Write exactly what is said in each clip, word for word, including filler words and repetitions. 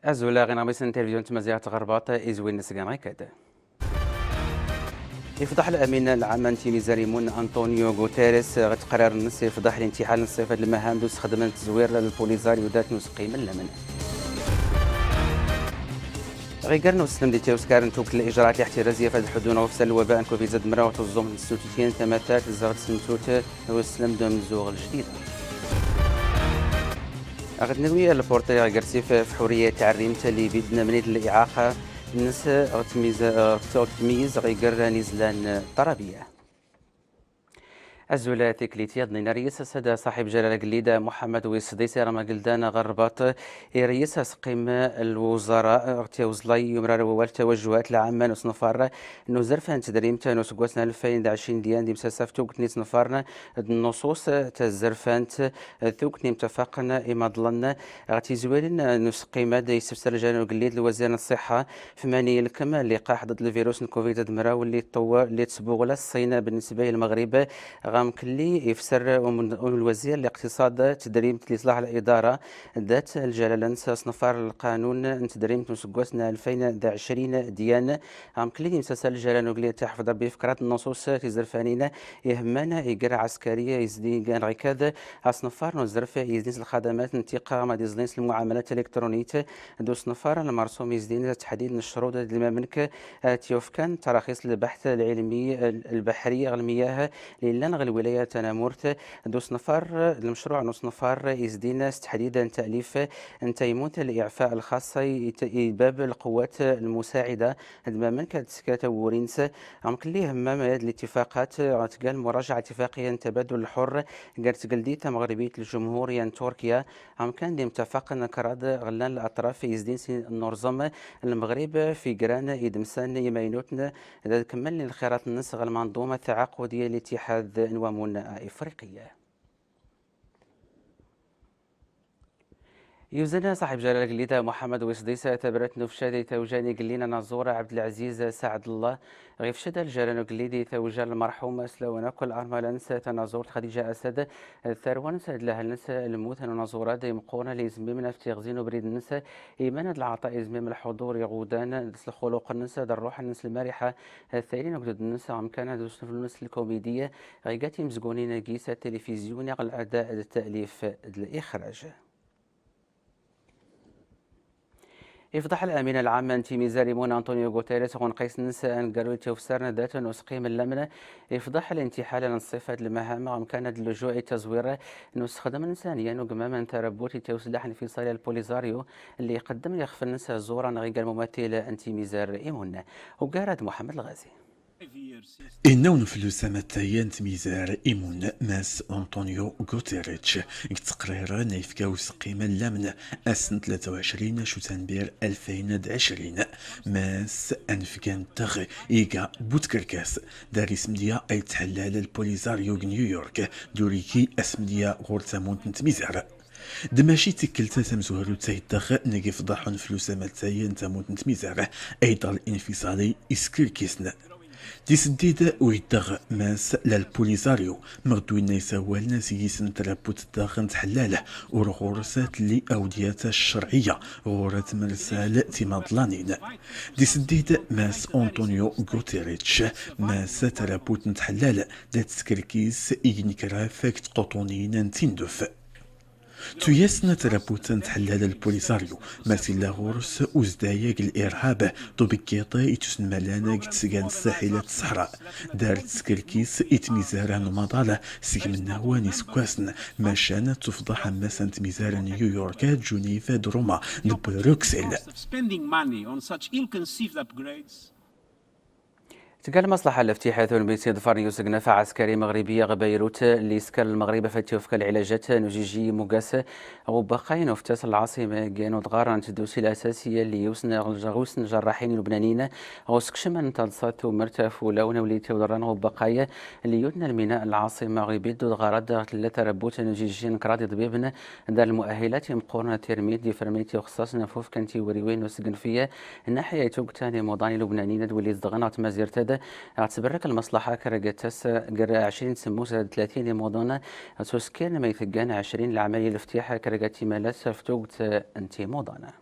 Azul a ɣ ineɣmisen n tilivizyu n tmaziɣt ɣer Rbaṭ, izwi-nnes gan ɣikad. Ifḍeḥ lamin lɛam n timizar imun Antonio Guterres ɣ teqrar-nnes, ifḍeḥ lintiḥal n ṣṣifa d lmaham d usexdem n tzwir n lpolizaryu dat n useqqim n lamin. Ɣ iger n uslem d tiwskar n tukt n lijraat liḥtiraziyya f ad ḥudun ɣef sal lwaba n covid mraw tuẓum n tsututyin tamatart zɣ tsentut n uslem d umzuɣ ljdida. Ɣ d-nawi lpurṭi ɣ iger sif f ḥuriya taɛrimt li bidn mnid liɛaqa nnes ɣ tmiz-, ɣ tmiz ɣ iger n izlan ṭrabiya. Azul a tiklit yaḍnin. Rryis asad ṣaḥib jalala agellid Muḥammad wis sḍis irm ageldan ɣer Rbaṭ, irryis aseqqim n lwuẓara ɣ tyawẓla i yumrar wawal tawajjuhat lɛamma n uṣnfar n uzerfan n tedrimt n useggas n alfayn d ɛecrin d yan d imsasaf tugt n iṣnfaren d nnuṣuṣ tazzerfant d tugt n imtafaqen imaḍlen ɣ tizwirin n useqqim-ad, isefsar ljalala ugellid lwazir n ṣṣiḥa f mani ilkem liqaḥ ḍd lvirus n covid mraw lli tṭeww-, lli tesbuɣel Ṣṣin bnnesba i Lmeɣrib, ɣ umkelli ifsar um-, um-, lwazir liqtiṣad, tedrimt, liṣlaḥ liḍara, dat ljalala-nnes aṣnfar lqanun n tedrimt n useggas n alfayn d ɛecrin d yan, ɣ umkelli imsasal ljalala ugellid Taḥfeḍ Rebbi f kraḍ n nnuṣuṣ tizerfanin ihemman iger ɛaskari izdin ɣ ikad aṣnfar n uzerf izdin s lxadamat n tiqqa ma d iẓlin s lmuɛamalat tiliktṛunit, d usnfar n lmersum izdin s teḥdid n ccruḍ d lmamnk, eh, tyufkan taraxis n lbeḥt lɛilmi, eh, lbeḥri ɣ lmiyah lli llan ɣ lwilaya tanamurt, d usnfar, eh, d lmecruɛ n usnfar izdin s teḥdid n talif n taymunt liɛfa lxaṣa i t-, i bab lquwat lmusaɛida, d mamnk ad teska tawuri-nnes, ɣ umkelli ihemmam ad litifaqat, eh, tga lmurajaɛa itifaqiya n tabadul lḥur, gar tgeldit tameɣribit ljumhuriya n Turkiya, Amkan d imtafaqen kraḍ ɣ llan laṭraf izdin s n urẓem n Lmeɣrib f igran idmsan imaynuten, d ad kemmlen lxirat-nnes ɣ lmanḍuma taɛaqudiya n Littiḥad n Wamun Ifriqi. Yuzan ṣaḥib jalala agellid Muḥammad wis sḍis tabrat n ufcad i tawja n igellin anaẓur Ɛebdelɛziz Saɛdella, ɣ ifcad ljalala n ugellid i tawja n lmerḥum s lawan akk n larmala-nnes tanaẓurt Xadiǧa Asad, d tarwa-nnes d lahal-nnes lmut n unaẓur-ad imeqqurn lli izmimn f tiɣzi n ubrid-nnes iman d lɛeṭa izmim lḥudur iɣudan s lxuluq-nnes d rruḥ-nnes lmariḥa, d tayri n ugdud-nnes ɣ umkan d usnefl-nnes lkumidi ɣ iga timezgunin gis tilifizyu neɣ lada d talif d lixraj. Ifḍeḥ lamin lɛam n timizar imun Antonio Guterres ɣ unqis-nnes aneggaru itufsarn dat n usqim n lamn, ifḍeḥ lintiḥal n ṣṣifa d lmaham ɣ umkan d lluju i taẓwir n usexdem n saniya n ugmam n tarabbut itawslaḥ n Fisali Polisario lli iqeddem ixf-nnes ẓuran ɣ iga lmumatil n timizar imun. Uggar-ad Muḥemmed Lɣazi. Inna uneflus amatay n tmizar imun, Mass Antonio Guterres, g teqrirt n ifka useqqim n lamn ass n tlata u ɛecrin acu tanbir alfayn d ɛecrin, Mass anfgan tɣ iga bu tkerkas dar ismedya ay tḥellal Polisario g New York, duriki asmedya ɣur tamunt n tmizar. D maci tikkelt tamezwarut ay dɣ n g ifḍaḥ uneflus amatay n tamunt n tmizar ay dɣ Linfisali iskerkisn. Di seddid uydɣ Mass la Polisario, mɣ d winna isawaln s yisn n trabbut dɣ n tḥellal, ur ɣur-s tlli awdiyat ccerɛiyya ɣur tmrsal timaḍlanin. Di seddid Mass Antonio Guterres, Mass trabbut n tḥellal da teskerkis i yinkraf g tquṭunin n tinduf. Tuyas n trabbut n tḥellal Polisario, Mass illa ɣur-s uzday g lirhab d ubeggiḍ itusnmalan g tesga n ssaḥila d ṣṣeḥra. Dar teskerkis i tmizar n umaḍal seg mennaw n iseggasen, macan tufḍaḥ ammas n tmizar n New York d Junif d Ruma d Bruxelles. Spending money on such ill-conceived upgrades. Tga lmaṣlaḥa n leftiḥ tunbit iḍfaren i usegnaf aɛskari maɣribi ɣ Bayrut, lli iskar Lmeɣrib f ad t-yufk lɛilajat n ujiji imugas ɣ ubaqay n uftas n lɛaṣima, g yan udɣar n tdusi lasasiya lli iwsn ɣ wisn n ljerraḥin ilubnaniyin ɣ usekcem n taḍsa tumert f ulawen lli t-iwḍrran ɣ ubaqay lli yutn lmina n lɛaṣima, ɣ ibid udɣar-ad ɣ tlla tarabbut n ujiji n kraḍ iḍbibn, dar lmuahilat imqqurn tirmit d ifrmit i uxṣṣaṣ n ufufk n tiwriwin n usgnfi, Nnaḥya i tuggta n imuḍan ilubnaniyen d wid izedɣen ɣ tmazirt-ad, ɣ tberrek lmaṣlaḥa kra ga tas gar ɛecrin semmus d tlatin imuḍan, s uskir n ma iteggan ɛecrin lɛamal i leftiḥ kra ga timalas f tugt n timuḍan.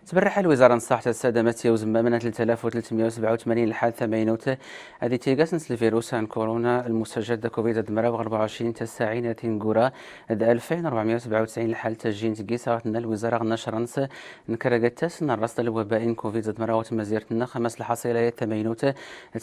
Tberreḥ lwizara n ṣṣeḥt ass-a d amat i uzemmam n tlatalaf u tlatmya u sebɛa u tmanyin lḥal tamaynut ad ittigasen s lvirus n kuruna, lmusajjad d covid d mraw ɣer rebɛa u ɛecrin tasaɛin ad tingura d alfayn u rebɛmya u sebɛa u tesɛin lḥal tajjint gis ɣer tnna lwizara ɣ nacran s nkerragat-as n rraṣ d lwaba'i n covid d mraw tmazirt-nneɣ, mas lḥaṣila tamaynut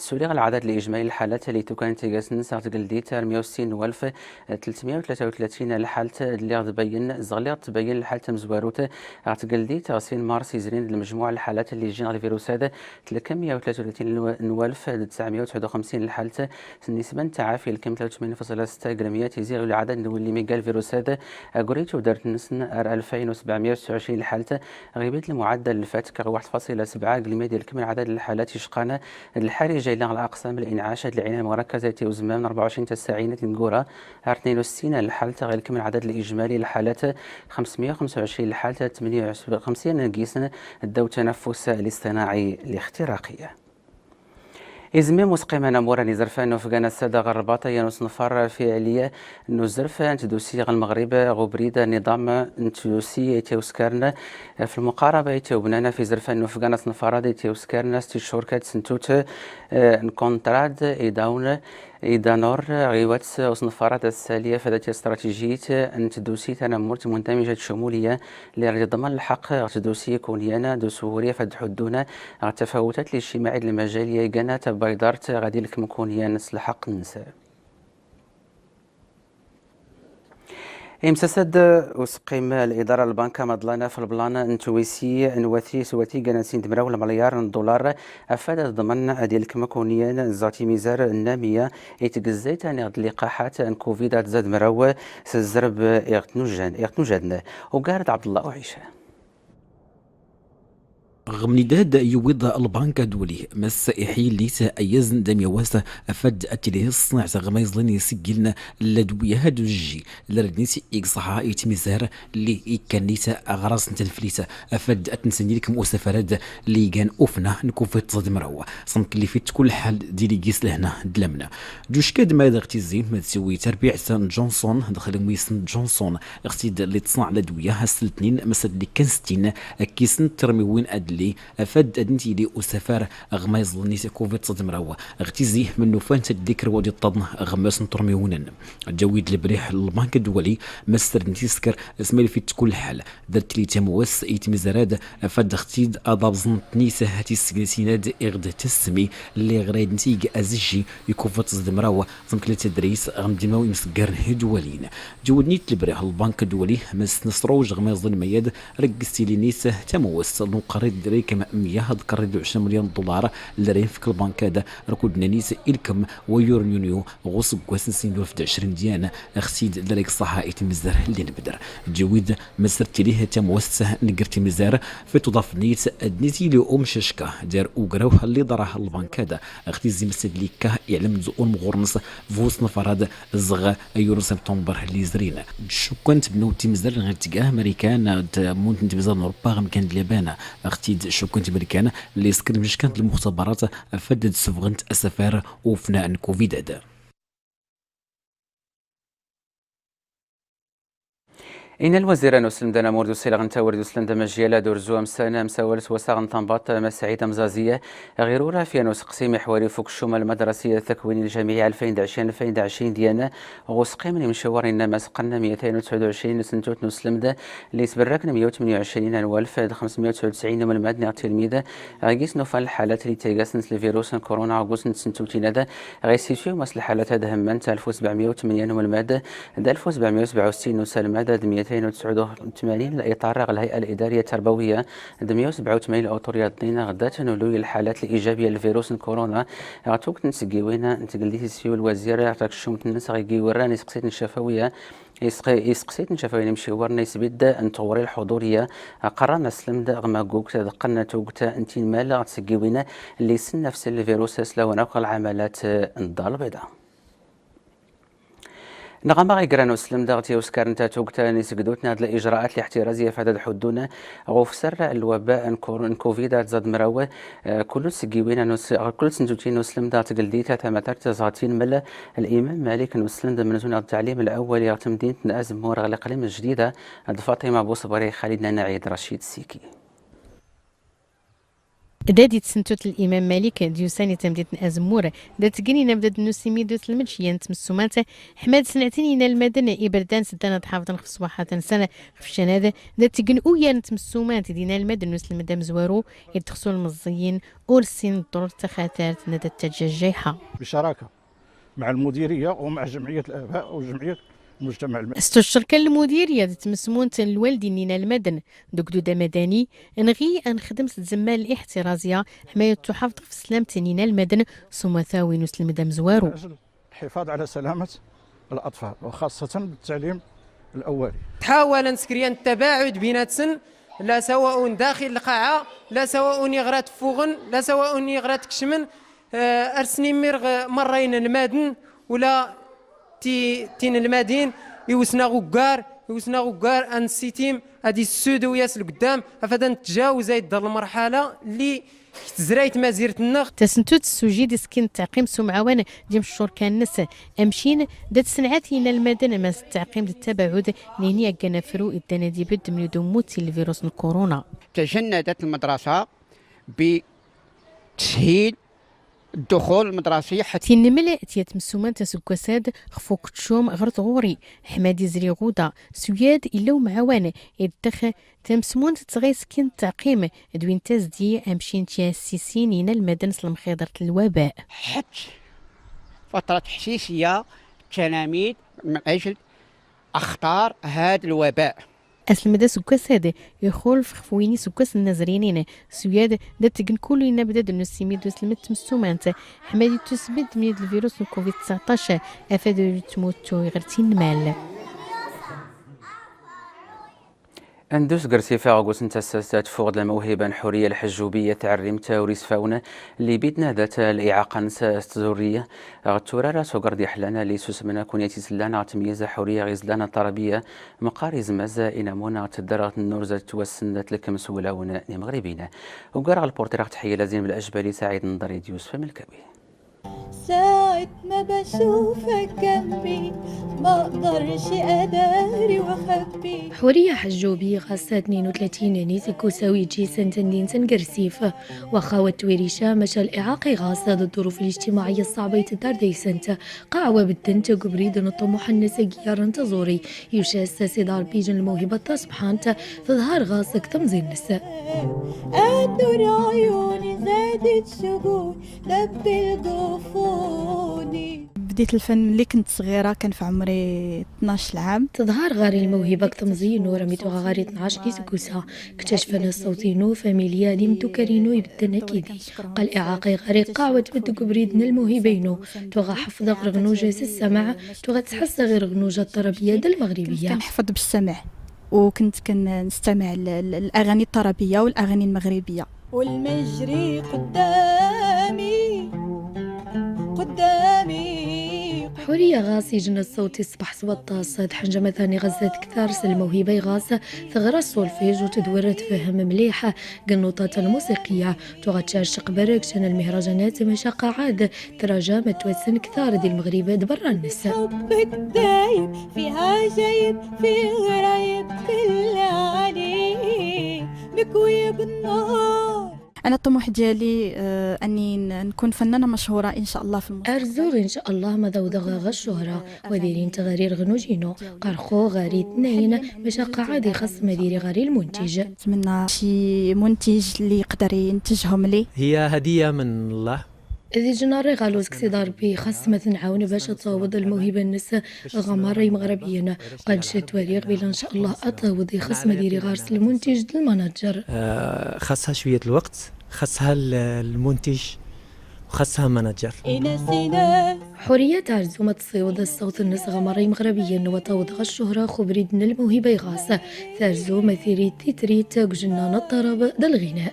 tsuli ɣer lɛadad lijmali lḥalat li tukan tigas-nnes ɣer tgeldit ar mya u settin n walef tlatmya u tlata u tlatin lḥalt, lliɣ d bayen, zeɣ lliɣ d tbayen lḥalt tamezwarut ɣer tgeldit ɣer sin mars izrin d lmejmuɛ lḥalat li jjin ɣer lvirus-ad tlkem mya u tlata u tlatin n walef d tesɛmya u tesɛa u xemsin lḥalt, s nnisba n ttaɛafi lkem tlatin u tmanyin faṣila setta g lmya tizi ɣer lɛadad n wulli mi ga lvirus-ad agri tudert-nsen ar alfayn u sebɛmya u tesɛa u ɛecrin lḥalt, ɣ ibid lmuɛaddal lfatk ɣer waḥed faṣila sebɛa g lmya di lkem lɛadad n lḥalat icqan d lḥarija illa ɣer laqsam n linɛac d lɛinaya lmurakkaza ti uzemmam n rebɛa u ɛecrin tasaɛin ad tingura ar tnayn u settin lḥalt, ɣer lkem lɛadad lijmali lḥalat xemsmya u xemsa u ɛecrin lḥalt, tmanya u xemsin gisen ddaw tanaffus liṣṭinaɛi lixtiraqi. Izemmem usqim anamur n izerfan n ufgan ass-ad ɣer rrbaṭ yan usenfar fiɛli n uzerf n tdusi ɣer lmeɣrib ɣ ubrid n iḍam n tdusi itiwskaren f lmuqaraba itiwbnan f izerfan n ufgan asenfar ad itiwskaren s ticcurkat s ntut, eh, n kontrad idawn idanor ɣiwat usenfar ad assali f dat istratijiyit n tdusi tanamurt muntamijat cumuliya li rad iḍman lḥeqq ɣer tdusi ikunyan d uswuri f ad ḥuddun ɣer tafawutat lijtimaɛi d lmajal i gana tabaydart ɣad ilkem kunyan s lḥeqq-nnes. Imsasad usqim liḍara lbanka maḍlana f lblan n twisi n wati s wati gana sin d mraw lmelyar n ḍular afad ad ḍman ad ilkem kunyan ẓer timizar n namiya itgzzayt aniɣ d liqaḥat n covid ad zad mraw s zzrb iɣ tnujan, iɣ tnujaden. Ugar d Ɛebdellah Uɛica. Ɣ mnidad yuwiḍ lbank adwli, mas iḥillit ayazn d amyawas afad ad tili ṣṣniɛt ɣ ma iẓlin isggilen ladwiya ad ujji, lradnis igṣaḥa itmizar li ikkannit ɣras n tanflit afad ad tnsnilkem usafarad li igan ufna n kufiṭ ẓad mraw. Ṣnklifit kul ḥal di ligis lehna d lamna. Juckad ma d ɣ tizi ma d siwi tarbiɛt n Johnson dxl mwisin Johnson, ɣ tid li tṣnaɛ ladwiya ass ltnin masad li kan stin akkis n trmiwin adli afad ad ntili usafar ɣ ma iẓlni covid ẓad mraw. Ɣ tizi ma nufan tadikr wad iṭṭaḍn ɣ mas n trmiwnen. Ǧawid lbriḥ lbank dwali mas srd n tiskr asmalfit kul ḥal. Dart li tamwas itmizarad afad ɣ tid ad abẓn tnis tisgnatin ad iɣd tasmi li ɣ rayd ntig azjji i kufiṭ ẓad mraw. Ẓmkla tadris ɣ mdimaw imsggarn idwalin. Ǧawid nit lbriḥ lbank dwali mas nasrawj ɣ ma iẓln mayad rgg stilinis tamwas n uqarrid rikm mya d qarrid uɛecrin mlyan ḍular lri fk lbankad rkud nanis ilkm wayur n yunyu ɣ usggwas n sin alef d ɛecrin dyan. Ɣ tid lri ṣṣaḥa itmizar li nbdr. Ǧawid Masr tili tamwast n gr timizar fi tuḍaf nit ad nit yili umcacka dar ugraw liḍra lbankad ɣ tizi masad li ikka iɛlm d unmɣur-ns f usnfrad zɣ ayyur n septembre li izrin. Cukkan tbnawt timizar ɣ tga Marikan d munt n timizar n Urupa ɣ mkan d Lyaban ɣ tid cukkan timarikan li skr mckan d lmuxtabarat afad ad sbɣnt asafar ufna n covid. Ina lwazir n uslemd anamur d usilɣ n tawri d uslemd amajyal ad urzu amsan amsawal s wasaɣ n tanbaṭ Mass Saɛid Amzazi ɣir uraf yan useqsi miḥwari f ukcum almadrasi takwini ljamiɛi alfayn d ɛecrin alfayn d ɛecrin dyan ɣ usqim n imcawar inna Mass Qanna meyatayn u tesɛa u ɛecrin n usentut n uslemd li sberrakn meyya u tmenya u ɛecrin n walef d xemsmeyya u tesɛin n umelmad niɣ tilmid ɣ gis nufan lḥalat li ttagasn s lvirus n kuruna ɣ gus n tsentutin ad ɣ isiswi Mass lḥalat ad hemmant alef u sebɛmeyya u tmenya n umelmad d alef u sebɛmeyya u sebɛa u settin n uselmad d meyatayn u tesɛa u tmanyin liṭar ɣ lhay'a lidariya tarbawiyya d meyya u sebɛa u tmanyin lawṭurya ḍnin ɣ dat n uluy lḥalat lijabiya n lvirus n kuruna ɣ tugt n tseggiwin n tgeldit isiswi lwazir ɣ takccumt nnes ɣ igi iwirran iseqsiten cafawiyya. Iseqsiten cafawiyya n imciwar n isbid n tɣuri lḥuḍuriyya qqarran aslemd ɣ magugt d qqen tugt n tinmal ɣ tseggiwin li ssennafsen lvirus s lawan akk ɣ lɛamalat n ddar lbiḍa. Nɣama ɣ igran uslemd ɣ tiwskar n tatugt n isgdut n ad lijraat liḥtiraziyya f ad ḥuddun ɣ ufsar n lwaba n covid ad ẓad mraw. Kul tseggiwin n us-, kul tsentutin n uslemd ɣ tgeldit tamatart ẓ tinmel Limam Malik n uslemd amenzun ɣ ttaɛlim lawali ɣ temdint n Azemmur ɣ liqlim ljdida d Faṭima Buṣbri, Xalid Nnaɛid, Racid Siki. Da d-itsentut Limam Malik d-yusan i tamdint n Azemmur, da ttgen inamdaden n usimid d uselmed cyan n tmessumat, ḥma ad snɛtin inalmaden iberdan s-ddan ad ḥafḍen ɣef ṣṣwaḥat-nsen ɣef ccanad, da ttgen uyar n tmessumat d inalmaden n uselmed amezwaru, i d-xṣun lmeẓẓiyin ur ssin ḍḍrur d taxatart n da ttaǧǧa jjayḥa. بشراكة مع المديرية ومع جمعية الآباء وجمعية المجتمع المدني. S tuccer kan lmudirya d tmesmunt n lwaldin n inalmaden d ugdud amadani, nɣi ad nexdem s tzemmar liḥtirazya ḥma ad tuḥafeḍ ɣef teslamt n inalmaden s umataw n uselmed amezwaru. من أجل الحفاظ على سلامة الأطفال وخاصة بالتعليم الأولي. Tḥawal ad nsekri ad ntabaɛud binatsen, la sawa'un daxil lqaɛa, la sawa'un iɣ ra tffuɣen, la sawa'un iɣ ra tkecmen, eh, ar snimmirɣ merra inelmaden, ula ti-, tinelmadin, iwesnaɣ uggar, iwesnaɣ uggar ad nessitim, ad issudu yas lqeddam, afad ad nttjawez ayd dar lmerḥala lli Tezray tmazirt-nneɣ. Tasentut tessujid iskin n ttɛqim s umɛawan d imcurkan-nnes. Amcin, da tsenɛat inalmaden mas ttɛqim d ttabaɛud, nini aggan afru iddan ad ibedd mni d ummut i lvirus n lkuruna. تجندت المدرسة بتسهيل الدخول المدرسي حتى Tinmel tya tmessuman taseggas-ad xf ukeččum ɣer tɣuri, ḥma d izri ɣuda, s uyad illa umɛawan, iddex Tamesmunt tɣa iskin n ttɛqim d win tazdi amcin tyassisin inalmaden s lemxidert n lwaba. حتى فترة تحسيسية التلاميذ من أجل أخطار هذا الوباء. Aselmed aseggas-ad ixulef xef win iseggasen n azrinin, s uyad da ttgen kul inabdaden n usimid d uselmed tmessuman, ḥma d ittusbed mni d lvirus n covid tseɛṭac, afad ur ittmuttu iɣer tinmal. Ad ndus gar sifaɣ gus n tassast tfuɣ-d lmawhiba n Ḥuriya Lḥejjubi, taɛrimt ur isfawn lli bid nadat liɛaqa-nnes s tẓuri ɣ tturar s ugar d-iḥellan lli susmen akk win i tt-isellan ɣ tmyiz Ḥuriya ɣ izlan ṭṭarabiya meqqar izmaz inamun ɣ tedder ɣ tnnurz ttwassen tlkem s wulawen n imɣribin. Ugar ɣ lpurṭi ɣ tḥeyya lazin bl-ajbali Saɛid Nḍri d Yusef Amelkawi. ساعة ما بشوفك جنبي ما اقدرش اداري واخبي. Ḥuriya Ḥejjubi ɣas tnin u tlatin n iseggasen, ǧisent n din n Gersif. Waxxa wa twirica, maca liɛaqa ɣas d ḍḍuruf lijtimaɛiyya ṣṣaɛba i tedder deg-sent, qeɛwa beddent g ubrid n ṭṭumuḥ-nnes g yirran n tẓuri. Yuca-as Sidi Ṛebbi ijen lmawhiba taṣebḥant, teḍher ɣas g temẓi-nnes. النور عيوني زادت شجون دب الجفوني. بديت الفن ملي كنت صغيرة، كان في عمري اثناش عام. Teḍher ɣer-i lmawhiba g temẓi-inu armi tuɣa ɣer-i tnac n iseggasen. Ktaccfen ṣṣawt-inu familya d imdukal-inu ibedden akkid-i. Qal iɛaqa ɣer-i qeɛwa tbedd g ubrid n lmawhiba-inu. Tuɣa ḥeffḍeɣ rɣnuj s ssmaɛ, tuɣa ttḥassaɣ i rɣnuj ṭṭarabiya d lmeɣribiya. كنت كنحفظ بالسمع، وكنت كنستمع ل-، ل-، الأغاني الطربية والأغاني المغربية. والمجري قدامي، قدامي. Ḥuriya ɣas ijen ṣṣawt-is ṣṣbeḥ s waṭas, tḥenjam a tani ɣas zad ktar s lmawhiba-i ɣas, teɣra ṣṣulfij u tedwer tfehhem mliḥ g nnuṭat lmusiqiyya. Tuɣa tcercq berra g ccan lmihrajanat, maca qeɛɛad traja ma ttwassen ktar di lmeɣrib d berra-nnes. حبك دايب في عجايب، في غرايب، في الليالي مكوي بالنور. أنا الطموح ديالي، آه، أني ن-، نكون فنانة مشهورة إن شاء الله في المستقبل. Arzuɣ, in ca Allah, ma ad awḍeɣ ɣer ccuhra, u ad irint ɣer-i rɣnuj-inu. Qarxuɣ ɣer-i tnayen, maca qeɛɛad ixeṣṣ ma ad iri ɣer-i lmuntiǧ. نتمنى شي منتج اللي يقدر ينتجهم لي. هي هدية من الله. D ijen rriɣal-is g Sidi Ṛebbi, xas ma t-nɛawen bac ad taweḍ lmawhiba-nnes ɣer merra imɣarbiyen. Qanc ttwaliɣ belli n ca Allah ad taweḍ, ixeṣṣ ma ad iri ɣer-s lmuntiǧ d lmanaǧer. آه، خاصها شوية الوقت، خاصها ال-، المنتج، وخاصها ماناجر. Ḥuriya terzu ma ad tessiweḍ ṣṣawt-nnes ɣer merra imɣarbiyen, wa taweḍ ɣer ccuhra x ubrid n lmawhiba-i ɣas. Terzu ma tiri titrit g ujennan, ṭṭarab d lɣina.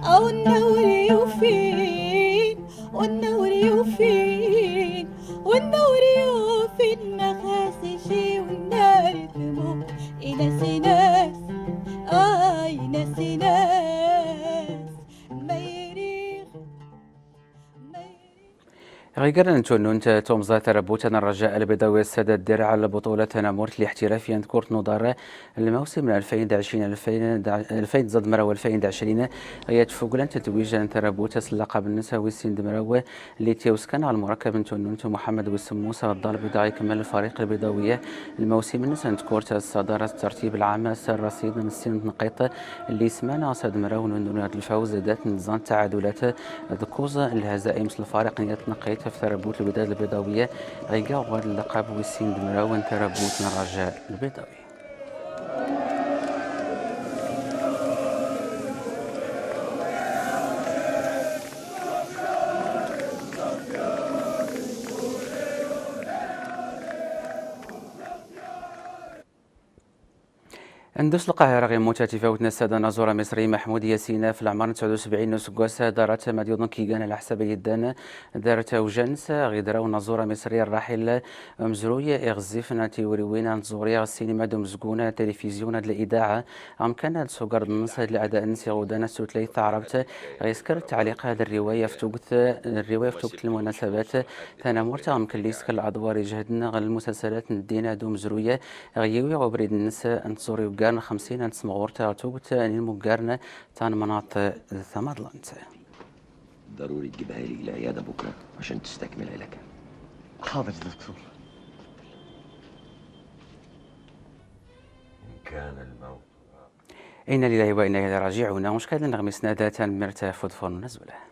أو النور يوفين، والنور يوفين، والنور يوفين، ما خاسش والنار تموت. إلى سيناس، آه، إلى سيناس، ما يريخ، ما يريخ. Ɣ igerdan n tunnunt tumẓa tarabbut n Rraja Lbiḍawi, s-, ad-tdir ɣ lbuṭulat tanamurt liḥtirafiyya n tkurt n uḍar, lmawsim n alfayn d ɛecrin, alfayn d, alfayn d tẓa d mraw, alfayn d ɛecrin, ɣ yat tfugla n tetwija n tarabbut s llaqab-nnes wis sin d mraw, lli tt-iwskan ɣ lmurakkab n tunnunt Muḥemmed wis semmus, ɣ ḍḍalb daɣ ikemmel lfariq lbiḍawi lmawsim-nnes n tkurt s ṣṣadara s ttertib lɛam s rrasid n sin tneqqiṭ, lli isman ɣ-s ad mraw n unnunaɣ d lfawz, dat n tẓa n ttaɛadulat d kuẓ n lhazaim s lfariq n yat tneqqiṭ f tarabbut Lwidad Lbiḍawi, ɣ iga uɣad llaqab wis sin d mraw n tarabbut n Rraja Lbiḍawi. Ndus Lqahira ɣ immut tifawt n ssad anaẓur amiṣri Maḥmud Yasin, f leɛmar n tesɛud u sebɛin n useggas, darat ma d-yuḍen k igan ɛla ḥsab n yiddan, darat awja-nnes ɣ idraw n unaẓur amiṣri rraḥil, amezruy iɣezzifen tiwriwin n tẓuri ɣ ssinima d umezgun, tilifizyu d lidaɛa, amkan ad sugarḍ-nnes d leɛda-nnes iɣudan s tutlayt taɛrabt, ɣ isker ttaɛliq d rriwaya f tugt, rriwaya f tugt n lmunasabat, tanamurt ɣ mkelli isker ladwar ijehden ɣ lmusalsalat n ddin d umezruy, ɣ yiwi ɣ ubrid-nnes n tẓuri uggaren xemsin n tsemɣurt ɣ tugt n inmuggarn tanmnaḍt d tamaḍlant. ضروري تجيبها لي العيادة بكرة عشان تستكمل علاجها. حاضر يا دكتور. إن كان الموت إنا لله وإنا إليه راجعون. Ucka d aneɣmis-nna da, tanemmirt f uḍfur-nwen, azul.